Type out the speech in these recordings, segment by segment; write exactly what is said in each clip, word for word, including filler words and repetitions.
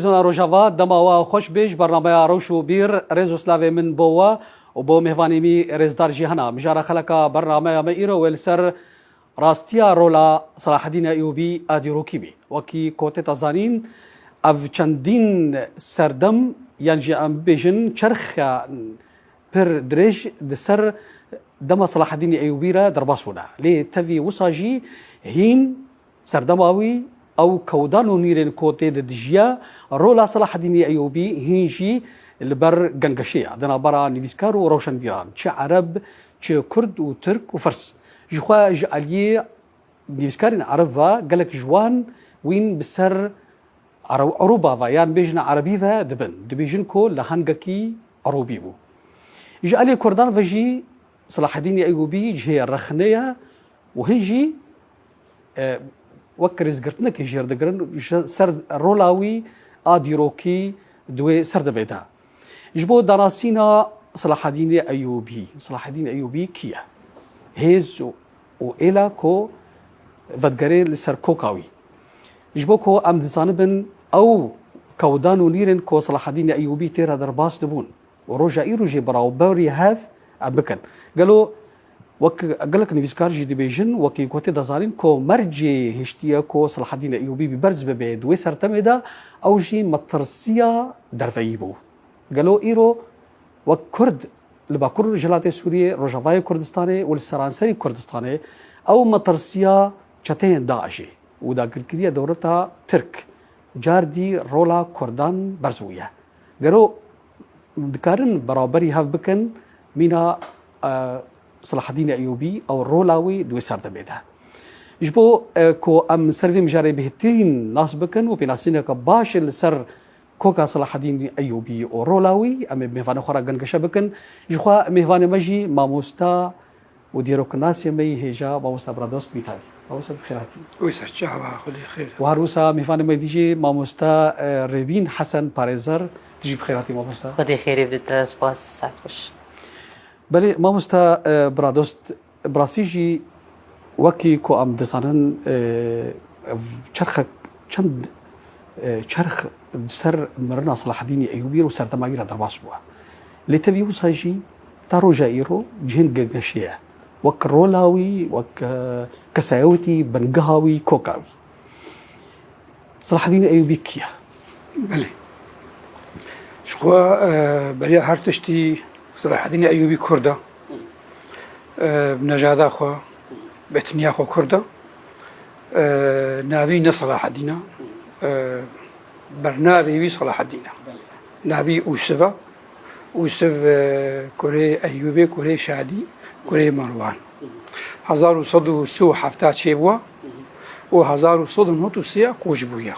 Zona Rojava, dema we xweş bê ji bernameya Rewş û Bîr, rêz û slavê min bo we û bo mêvanê min rêzdar jî hene. Mijara xeleka bernameya me îro wê li ser rastiya rola Selahedîn Eyûbî a dîrokî bî. Wekî ku tê te zanîn, ev çendîn serdem yan jî em bibêjin çerxan pir dirêj di ser dema Selahedînê Eyûbî re derbas bûne. Lê tevî wisa jî hîn serdema wî ew kewdan û nîrên ku tê de dijiya, rola Selahedînê Eyûbî hîn jî li ber gengeşê ye di navbera nivîskar û rewşenbîran, çi ereb, çi kurd û tirk û firs. Jixwe ji aliyê nivîskarên ereb ve gelek ji wan wîn bi ser Ere-, Erûba ve yan bêjin erebî ve dibin. Dibêjin ku li hengekî erûbî bû. Ji aliyê kurdan ve jî Selahedînê Eyûbî cihê rexnê ye û hin jî, e, wek rêzgirtinekê jêr digirin, ji ser rola wî a dîrokî di wê serdemê de. Ji bo danasîna Selahedînê Eyûbî, Selahedîn Eyûbî kî ye? Hêz û, û êla ku vedigerê li ser koka wî. Ji bo ku em dizanibin ew kewdan û nîrên ku Selahedînê Eyûbî tê re derbas dibûn û roja îro jî beraberî hev em bikin. Gelo wek gelek nivîskar jî dibêjin, wekî ku tê de zanîn ku mercê hiştiye ku Selahedîn Eyûbî bi berz bibe di wê serdemê de, ew jî metirsiya derveyî bû. Gelo îro wek Kurd li Bakur Rojhilatê Sûriyê, Rojavayê Kurdistanê û li seranserî Kurdistanê ew metirsiya çeteyên DAIŞê û dagirkeriya dewleta Tirk cardî rola Kurdan berz bûye. Gero dikarin beraberî hev bikin mîna, e, Selahedînê Eyûbî ew rola wî di wê serdemê de. Ji bo, e, ku em ser vê mijarê bêhtirîn nas bikin û pênasîneke baş li ser koka Selahedîn Eyûbî û rola wî, em ê bi mêvanê xwe re gengeşe bikin. Ji xwe mêvanê me jî mamosta û dîroknasê me yî hêja mamosta Biradost Mîtalî. Mamosta bi xêr hatî. Wisa çava, Xwedê xêr. Û her wisa mêvanê me dî jî mamosta, e, Rêbîn Hesen Parêzer, tu jî bi xêr hatî mamosta. Xwedê xêrê bide, spas, saet xweş. Belê, mamosta, e, Biradost, bi rastî jî wekî ku em dizanin, e, ev çerxek çend, e, çerx di ser mirina Selahedînê Eyûbî û serdema wî re derbas bûye. Lê tevî wisa jî ta roja îro cihên gengeşê ye. Wek rola wî, wek, e, kesayetî, bingeha wî, koka wî. Selahedîn Eyûbî kî ye? Belê. Ji xwe, e, beriya her tiştî Selahedîn Eyûbî Kurd e. E, bi nejada xwe, bi etniya xwe Kurd e. E, navî ne Selahedîn e. E, bernavê wî Selahedîn e. Navî Ûsiv e. Ûsiv, e, kurê Eyûbê, kurê Şadî, kurê Merwan. Hezar û sed û sê û hefta çêbûye û hezar û sed û nod û sê koç bûye.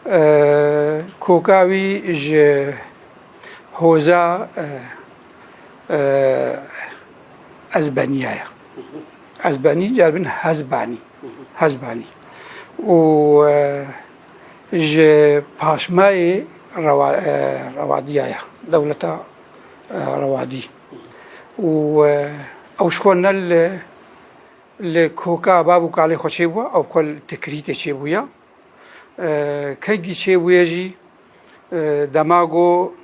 E, koka wî ji hoza, e, e, Ezbeniya ye. Ezbenî, car bin Hezbanî. Hezbanî. Û, e, ji paşmayê Rewa-, e, Rewadiya ye. Dewleta, e, Rewadî. Û, e, ew ji xwe ne li, li koka bav û kalê xwe çêbûye, ew xwe li Tikrîtê çêbûye. E, kengî çêbûye jî, e, dema ku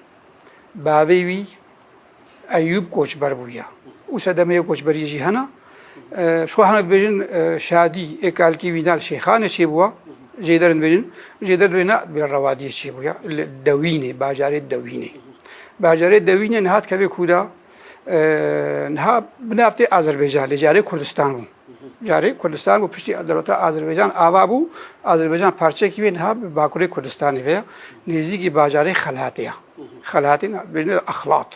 bavê wî Eyûb koçber bûye. Û sedemeyê koçberiyê jî hene. E, ji xwe hinek dibêjin, e, Şadî ê kalkî wî ne li Şêxanê çêbûye. Jêder dibêjin. Jêder dibêjin ne, dibêjin Rewadiyê çêbûye. Li Dewînê, bajarê Dewînê. Bajarê Dewînê niha dikeve ku de, e, niha bi nav tê Azerbaycan, lê carê Kurdistan bû. Carê Kurdistan bû, piştî dewleta Azerbaycan ava bû. Azerbaycan parçekî wê niha bi bakurê Kurdistanê ve ye. Nêzîkî bajarê Xelatê ye. Xelatê ne, bêjin Exlat.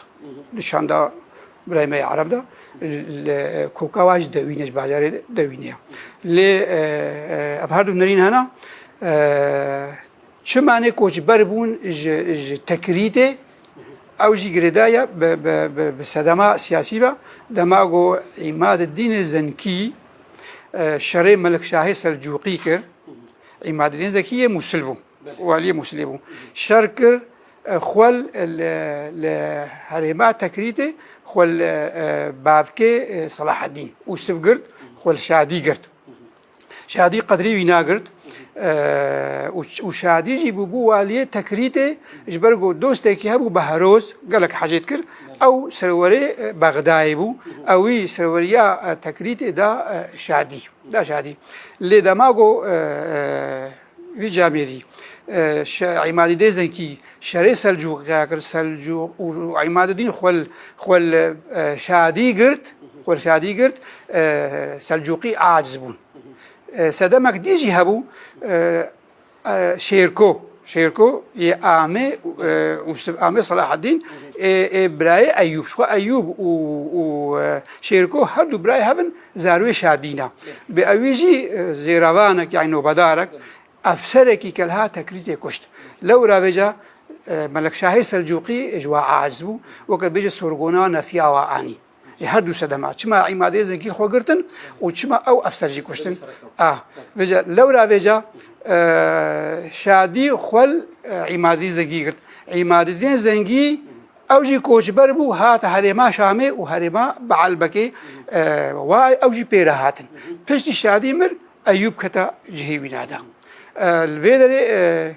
Di çanda birayê me yê Ereb de, li, koka wa ji Dewînê, ji bajarê Dewînê ye. Lê, e, e, ev her du nerîn hene, e, çima nê koçber bûn ji, ji Tekrîtê, ew jî girêdayî ye bi, bi, bi, bi sedema siyasî ve. Dema ku Îmadiddînê Zenkî, e, şerê Melikşahê Selcûqî kir, Îmadiddîn Zekî yê Mûsil bû. Belê. Waliyê Mûsilê bû. Şer kir, e, xwe li, li herêma Tekrîtê, xwe li, e, bavkê, e, Selahedîn Ûsiv girt, xwe li Şadî girt. Şadî qedrî wî nagirt. E, û, û Şadî jî bûbû waliyê Tekrîtê, ji ber ku dostekî hebû Behroz, gelek hecê dikir, ew serwerê, e, Bexdayê bû, ewî serweriya, e, Tekrîtê da, e, Şadî, da Şadî. Lê dema ku, e, e, vî camêrî, e, şe-, Îmadîdê Zenkî şerê Selcûqiya kir, Selcûq û Îmadîdîn xwe li, xwe li, e, Şadî girt, xwe li Şadî girt, e, Selcûqî aciz bûn. E, sedemek dî jî hebû, e, e, Şêrko, Şêrko yê Amê, e, û Yusuf Amê Selahaddîn, ê, ê birayê Eyûb, ji xwe Eyûb û, û, e, Şêrko her du birayê hev in zarwê Şadî ne. Bi ewî jî, e, zêrevanek, yanî nobedarek, efserekî ke li ha Tekrîtê kuşt. Lewra vêca, e, Melekşahê Selcûqî ji wa aciz bû, weke bêje sorgona nefiya wa anî. Ji her du sedema. Çima Îmadê Zenkî xwe girtin û çima ew efser jî kuştin? Ah, vêca, lewra vêca, e, Şadî xwe li, e, Îmadî Zengî girt. Îmadîdên Zengî ew jî koçber bû, hate herêma Şamê û herêma Bealbekê, e, wa ew jî pê re hatin. Piştî Şadî mir, Eyûb kete cihê wîna de. E, li vê derê, e,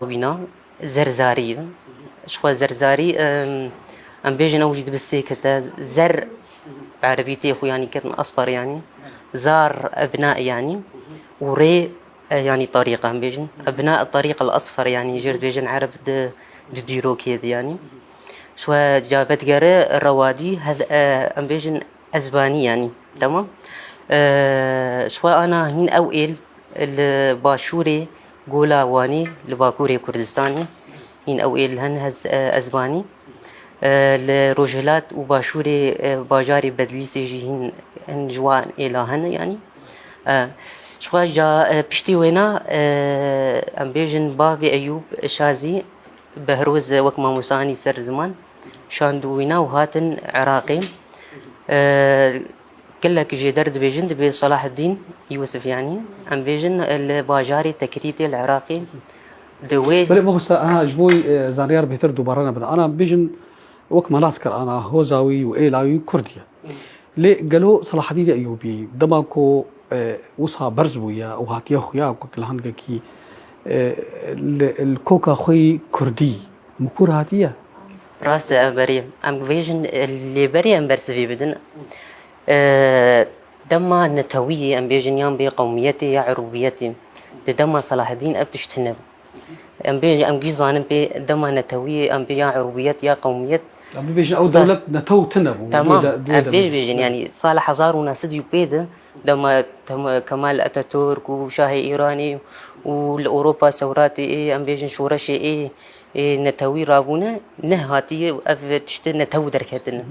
Wîna zerzarî ye. Ji xwe zerzarî, em, em bêjin ew jî dibe sê kete. Zer, bi erebî tê xwe yanî kirin asfar yanî. Zar, ebna yanî. Û rê, e, yanî tarîq em bêjin. Ebna tarîq el asfar yanî jêr dibêjin ereb di, di dîrokê de yanî. Ji xwe ca vedigere rewadî, hed-, e, em bêjin ezbanî yanî. Temam. E, ji xwe ana hîn ew êl li başûrê Gola Wanî, li Bakurê Kurdistanê, hîn ew êl hene hez-, e, ezbanî. E, li rojhilat û başûrê, e, bajarê Bedlîsê jî hîn, hin ji wan êla hene yanî. E, ji xwe ja, e, piştî wêna, e, em bêjin bavê Eyûb Şazî, Behroz wek mamostanî ser ziman şand û wîna û hatin Iraqê. E, gelek jêder dibêjin, dibê Salaheddîn Yûsif yanî. Em bêjin, e, li bajarê Tekrîtê li Iraqê. Di wê Belê mamosta, aha, ji bo, e, zanyar bêhtir dubare nebin. Ana bêjin wek me nas kir, ana hoza wî û êla wî Kurd ye. Lê gelo Selahedînê Eyûbî, dema ku, e, wisa berz bûye û hatiye xuya ku li hingekî, e, li, li koka xwe yî Kurdî, Mikur hatiye? Rast e, em berê, em bêjin, e, lê berê em bersivî bidin. E, dema netewiyê, em bêjin yan bê qewmiyetê ya erûbiyetê, di dema Selahedîn ev tişt tune bû. Em bê, em gî zanin pê dema netewiyê, em bê ya erûbiyet ya qewmiyet. Em bibêjin ew Sa- dewlet netew tune bû. Tamam, Duyê de, duyê em de pê bû. Bêjin, yanî sala hezar û neh sed û pê de dema Tem-, Kemal Atatürk û Şahê Îranê û li Ewropa sewratê ê, em bêjin şoreşê ê, ê netewî rabûne, neh hatiye ev tiştê netew derketine.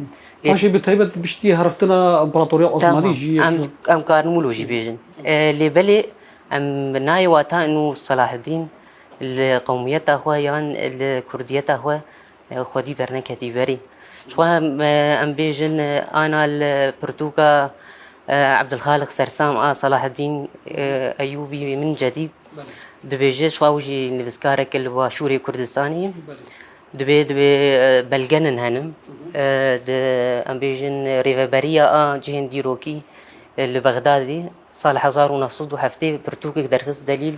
Lê Paşê bi taybet piştî heriftina Împaratoriya Osmanî Tamam, jî yek em, em karin wilo jî bêjin. E, lê belê em nayê wata inu Selahedîn li qewmiyeta xwe yan li kurdiyeta xwe, e, xwedî derneketî berî. Ji xwe em, e, em bêjin, e, ana li pirtûka, e, Ebdulxaliq Sersam a Selahedîn, e, Eyûbî Min Cedîd dibêje, ji xwe ew jî nivîskareke li Başûrê Kurdistanê ye. Dibê, dibê, e, belgenin henin. E, di, em bêjin, e, rêveberiya a cihên dîrokî, e, li Bexdadê sal hezar û neh sed û heftê pirtûkek derxist, delîl,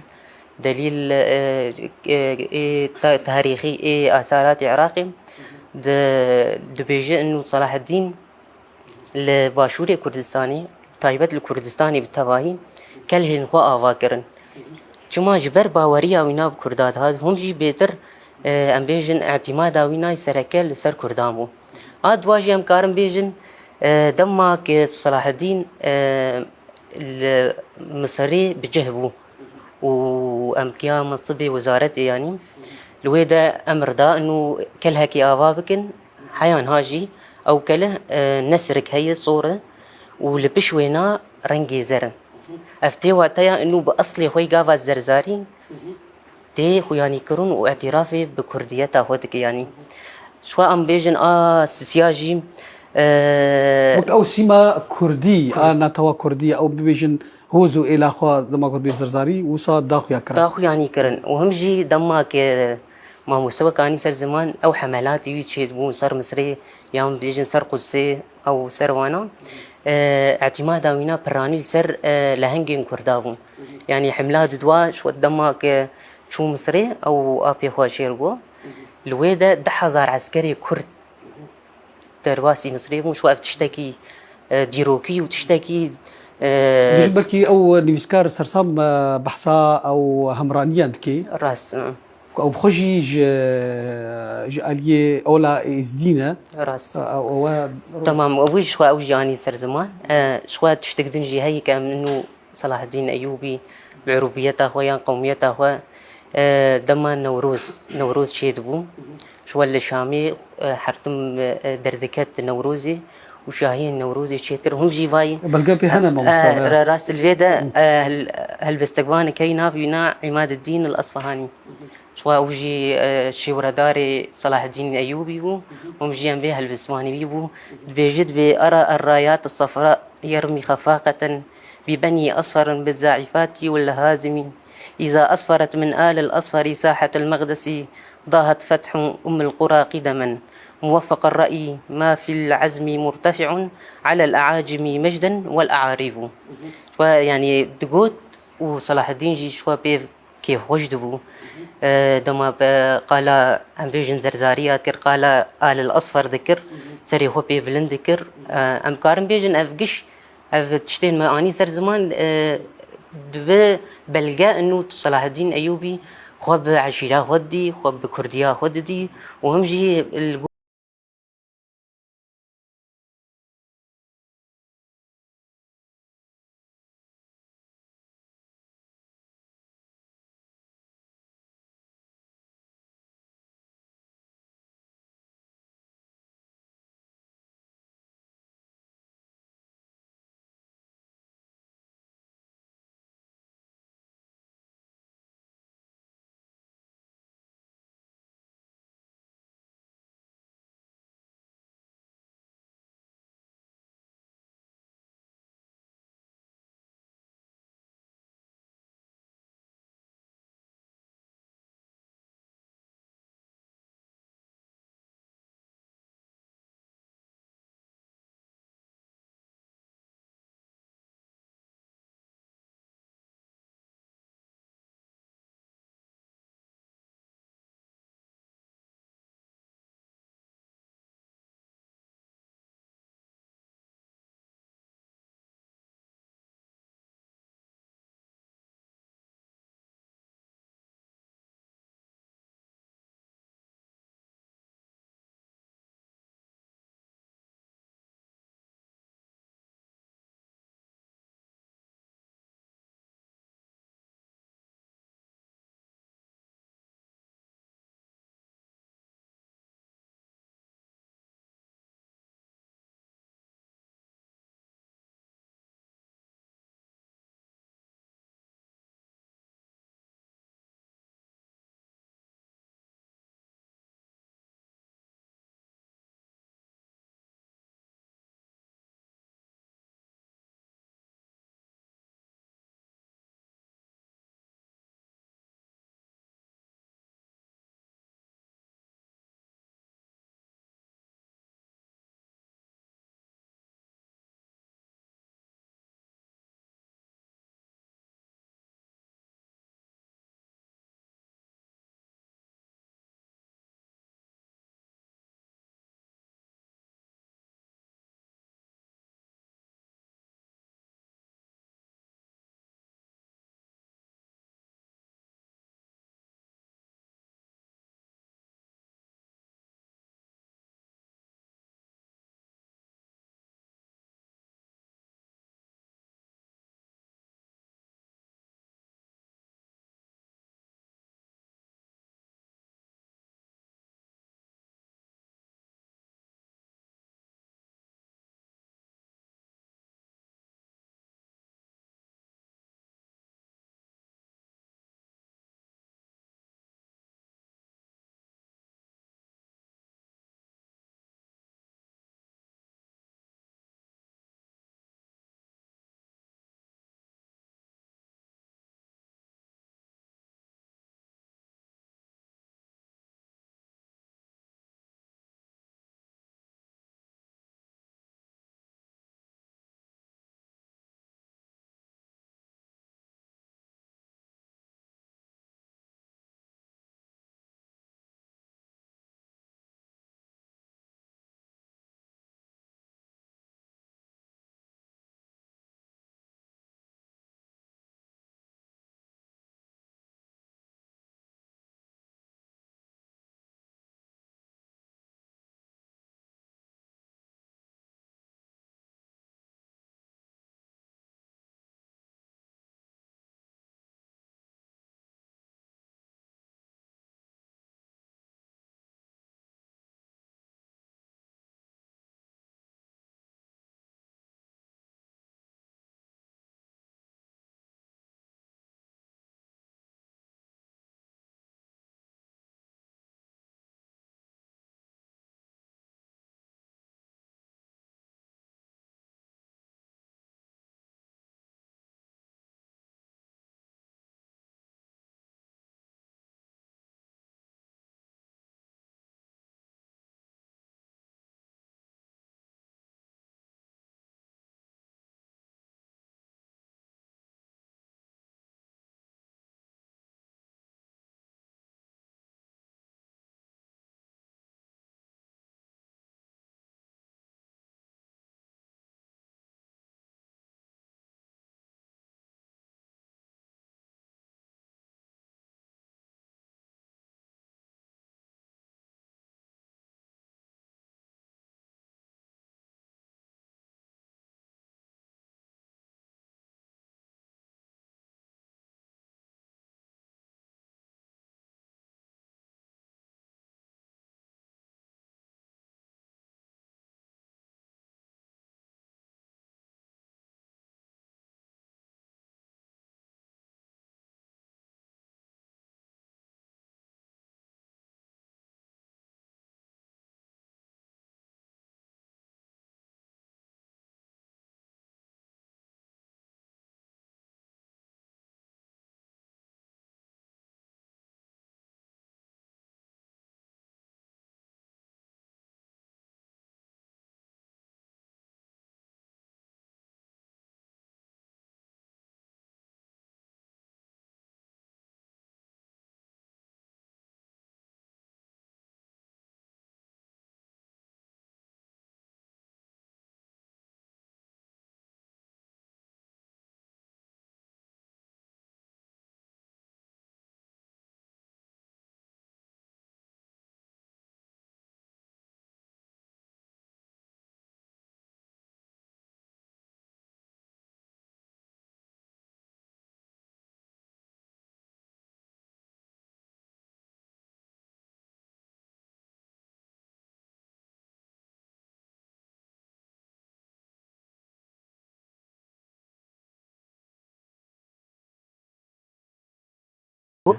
delîl, e, e, ê ta-, tarîxî ê asaratê Iraqê. Di, dibêje inu Selaheddîn li Başûrê Kurdistanê, taybet li Kurdistanê bi tevahî, kelhên xwe ava kirin. Çima ji ber baweriya wîna bi Kurda dihat, hûn jî bêtir, e, em bêjin, îtîmada wîna sereke li ser Kurdan bû. A dua jî em karin bêjin, e, dema ku Selaheddîn, e, li Misirê bi cih bû û em kiya mensibê wezaretê, yanî li wê de emir da inu kelhekê ava bikin, heya niha jî ew kelh, e, ne sirik heye, sor e û li piş wêna rengê zer e. Ev tê wateya inu bi eslê xwe yî gava zerzarî tê xuyanîkirin û îtîrafê bi kurdiyeta xwe dike, yanî. Ji xwe em bêjin a sisiya jî, e, Wek ew sîma kurdî, Kurd. A netewa kurdî, ew bibêjin hoz û êla xwe dema ku bê zerzarî, wisa daxuya kirin. Daxuyanî kirin. Û him jî dema ke mamoste wek anî ser ziman, ew hemelatê wî çêdibûn ser Misirê, yan bêjin ser Qudsê, ew ser wana, e, îtîmada wîna piranî li ser, e, lehengên Kurda bûn. Yanî himla didwa ji dema ke çû Misirê, ew apê xwe şêr bû. Li wê de deh hezar eskerê Kurd derbasî Misirê bûn. Ji ev tiştekî, e, dîrokî û tiştekî, e, Belkî ew nivîskar Sersam, e, behsa ew hemraniyan dike. Rast, e. Ku ew bi xwe jî ji, ji aliyê ola Êzdî ne. Rast. E, ew, ew e Tamam, ew jî xwe ew jî anî ser ziman. E, ji xwe tiştek din jî heyî ke em inu Selaheddîn Eyûbî bi erûbiyeta xwe yan qewmiyeta xwe, e, dema Newroz, Newroz çêdibû. Ji we li Şamê, e, hertim, e, derdiket Newrozê û şahiyên Newrozê çêdikir. Hûn jî vayî Belge pê hene, mamoste, e, ne? Ra-, rast li vê de, e, hel-, helbestvanekî navê wîna Îmadeddîn el Asfahanî. Ji xwe ew jî, e, şêwredarê Selaheddîn Eyûbî bû. Hûn jî em vê helbestvanî wî bû. Dibêje, dibê: أرى الرايات الصفراء يرمي خفاقة ببني أصفر بالزاعفات واللهازم. إذا أصفرت من آل الأصفر ساحة المقدس ضاهت فتح أم القرى قدما. موفق الرأي ما في العزم مرتفع على الأعاجم مجدا والأعاريب. Ji xwe, yanî, digot û Selaheddîn jî ji xwe pê kêfxweş dibû. E, dema be qala, em bêjin, zerzariya dikir, qala Alil Asfer dikir, serê xwe pê bilind dikir. E, em karin bêjin ev giş, ev tiştên me anî ser ziman, e, dibe belge inu Selaheddîn Eyûbî xwe bi eşîra xwe didî, xwe bi kurdiya xwe didî û him jî li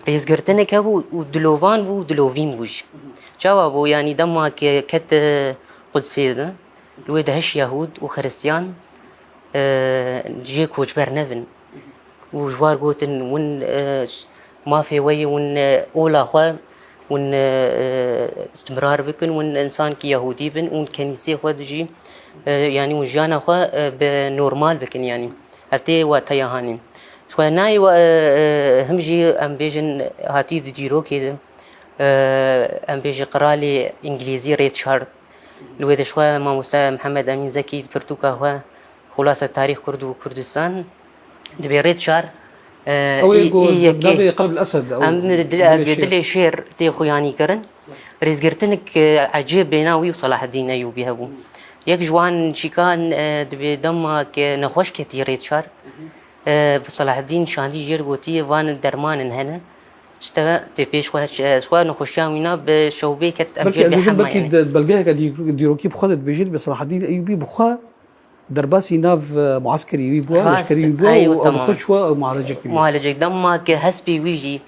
Rêzgirtinek hebû û dilovan bû û dilovîn bû jî. Çawa bû? Yanî dema ke ket Qudsê de, li wê de hiş Yehûd û Xiristiyan, e, jê koçber nebin. Û ji war gotin, win, e, mafê we ye, win, e, ola xwe, win, e, istimrar bikin, win insankî Yehûdî bin, win kenîsê xwe de jî, e, yanî win jiyana xwe, e, bi normal bikin, yanî. Ev tê wateya hanê. Xwe nayê we, e, e, him jî em bêjin hatî di dîrokê de, e, em bêjin qiralê Îngilîzî Richard. Li wê de ji xwe mamoste Mihemed Emîn Zekî di pirtûka xwe Xulasa Tarîx Kurd û Kurdistan dibê Richard, e, Ew ê ê, ku ê yekê. Navê Qelb el Esed, ew Em dilê, dilê dilê şêr. Dilê şêr tê xuyanî kirin. Rêzgirtinik, e, ecêb bêna wî û Selaheddîn Eyûbî hebû. Yek ji wan çîkan, e, dibê dema ke nexweş ketî Richard, e, bi Selaheddîn şandî jêr gotiye, van dermanin hene. Ji te tê pêş xwe, ji xwe nexweşiya wîna bi şewbê ket em Belkî jêr ez bêjim, belkî hemayanê. Di belgeyeke dî-, dîrokî bi xwe de dibêjî, dibê Selaheddîn Eyûbî bi xwe derbasî nav, e, mueskerî wî bû, Rast, leşkerî wî bû û ew tamam. Bi xwe çû mualece kiriye. Mualece dema ke hespê wî jî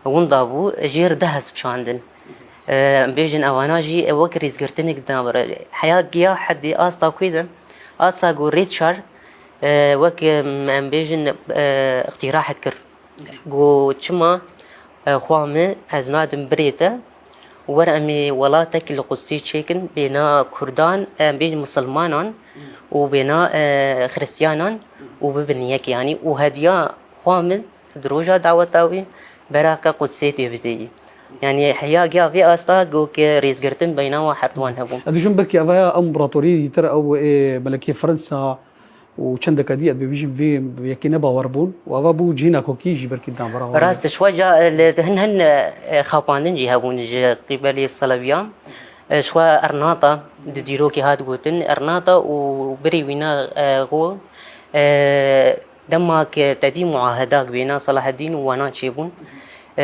winda bû, jêr de hesp şandin. E, em bêjin evana jî, e, wek rêzgirtinek dinavire. Heya giya hedê asta ku de, asta ku Richard, e, wek, em, em bêjin, e, îqtîrahek kir. Got, çima, e, xwa min ez nadim birê te, wer em ê welatek li Qudsê çêkin, bêna Kurdan, em bêjin Misilmanan û bêna, e, Xiristiyanan û bibin yek, yanî, û hediya xwa min di roja daweta wî beraqe Qudsê tê bideyî. Yanî, heya giya vê asta got ke rêzgirtin beyna wan her duwan hebû. Ez dibêjim belkî eva ya ew împaratoriyê dîtir, ew ê melekê Fransa, û çendeke dî, ez bibêjim, vê yekê ne bawer bûn û eva bû cihê nakokî jî belkî di navbera wan de. Rast e, ji xwe ca, e, li, hin, hin, e, xapandin jî hebûn ji qîbelê Selebiyan. E, ji xwe Ernata di dîrokê hat gotin, Ernata û birê wîna, e, xwe, e, dema ke tedî muahedak bêna Selaheddîn û wana çêbûn, e,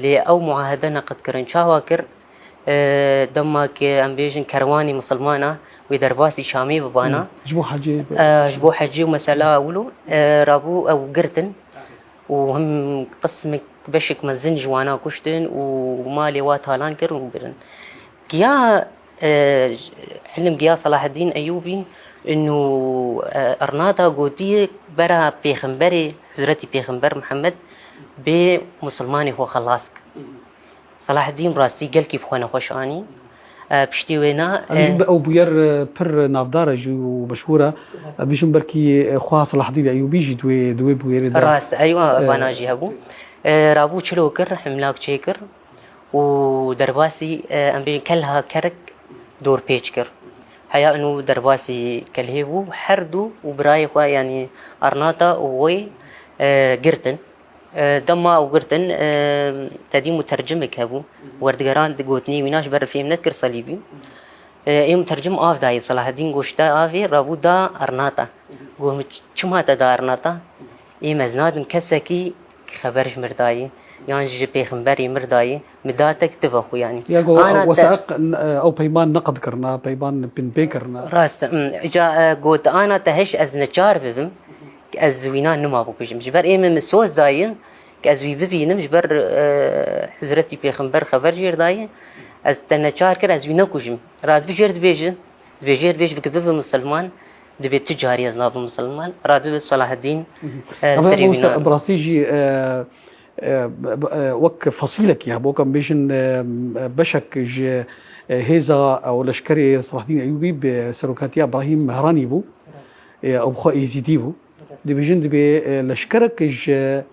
lê ew muahede neqed kirin. Çawa kir? E, dema ke em bêjin kerwanê misilmana wê derbasî Şamê bibana. Hmm. Ji bo hecê. E, ji bo hecê û mesela wilo, e, rabû ew girtin û him qismek beşek mezin ji wana kuştin û malê wa talan kir û birin. Giya, e, hilim giya Selaheddîn Eyûbî û, e, Ernata gotiye bera pêxemberê, Hizretî Pêxember Mihemed bê misilmanê xwe xelas kir. Selaheddîn rastî gelkî bi xwe nexweş anî. E, piştî wêna, Ez e, bêjim ew bûyer, e, pir navdar e jî û meşhûr e. Ez bêjim belkî, e, xwe Selaheddîn Eyûbî jî di wê, di wê bûyerê de. Rast, eywa, E, vana jî hebû. E, rabû çilo kir, himlak çêkir û derbasî, e, em bêjin kelha kerik dorpêç kir. Heya û derbasî kelhê bû, her du û birayê xwe, yanî Arnata û wê, e, girtin. E, dema ew girtin, e, tedî mutercimek hebû. Werdigeran di gotinê wîna ji ber fêm nedikir Salîbî. E, ê mutercim av dayê Selaheddîn, goşte avê rabû da Arnata. Got, min çima te da Arnata? Ê, ez nadim kesekî xeber ji mir dayê, yan ji pêxemberê mir dayê, min da te ki tu ve xwe, yanî. Ya got, Ana te weseq, n-, ew peyman neqed kirina, peyman binpê kirina. Rast, mm, îca, e, got, ana te hiş ez neçar bibim, ki ez wîna nima bikujim. Ji ber ê min, min soz dayî, ki ez wî bibînim, ji ber, e, Hizretî Pêxember xeber jêr dayî, ez te neçar kir, ez wî nekujim. Radibî jêr dibêjin, dibê jêr dibêj bike bibe misilman, dibê tu carî ez nabim misilman. Radibî Selaheddîn, Mhm. e, Ama serê mamoste, wîna. Bi rastî jî, e, e, b-, b-, e, wek fesîlekî hebû, wek em bêjin, e, beşek ji, e, hêza û leşkerê Selaheddîn Eyûbî bi serokatiya Îbrahîm Mehranî bû. Rast. E, ew xwe Êzîdî bû. Rast. Dibêjin dibê, e, leşkerek ji,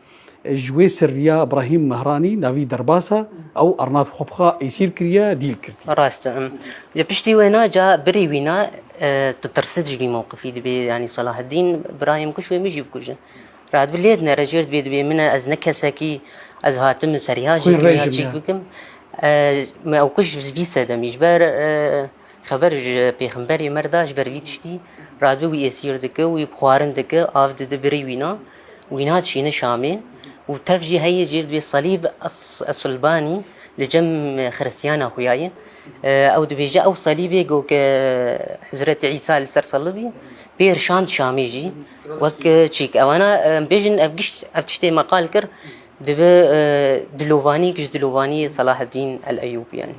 ji wê serriya Îbrahîm Mehranî navî derbas e, ew Arnat xwe bi xwe êsîr kiriye, dîl kiriye. Rast e, em. Li piştî wêna ca birê wîna, e, ditirsit ji vî mewqifî dibê, yanî Selaheddîn birayê min kuj wê min jî bikujin. Radibî lê dinere jêr dibê, dibê min e, ez ne kesekî, ez hatim min seriya jî Xwîn rêjim çîk ya. bikim. E, me ew kuj vî sedemî ji ber, e, xeber ji pêxemberê me re da, ji ber vî tiştî radibî wî êsîr dike, wî bi xwarin dike, av dide birê wîna. Wîna dişîne Şamê û tev jî heye jêr dibê Salîb Es-, Esulbanî li cem Xiristiyana xuya ye. E, ew dibêje ew salîbê ku ke Hizretî Îsa li ser salibî pêr şand Şamê jî wek, e, çîk. Ewana, e, em bêjin ev giş, ev tiştê me qal kir, Dibe e, dilovanî, ji dilovanî Selaheddîn El Eyûbî, yani.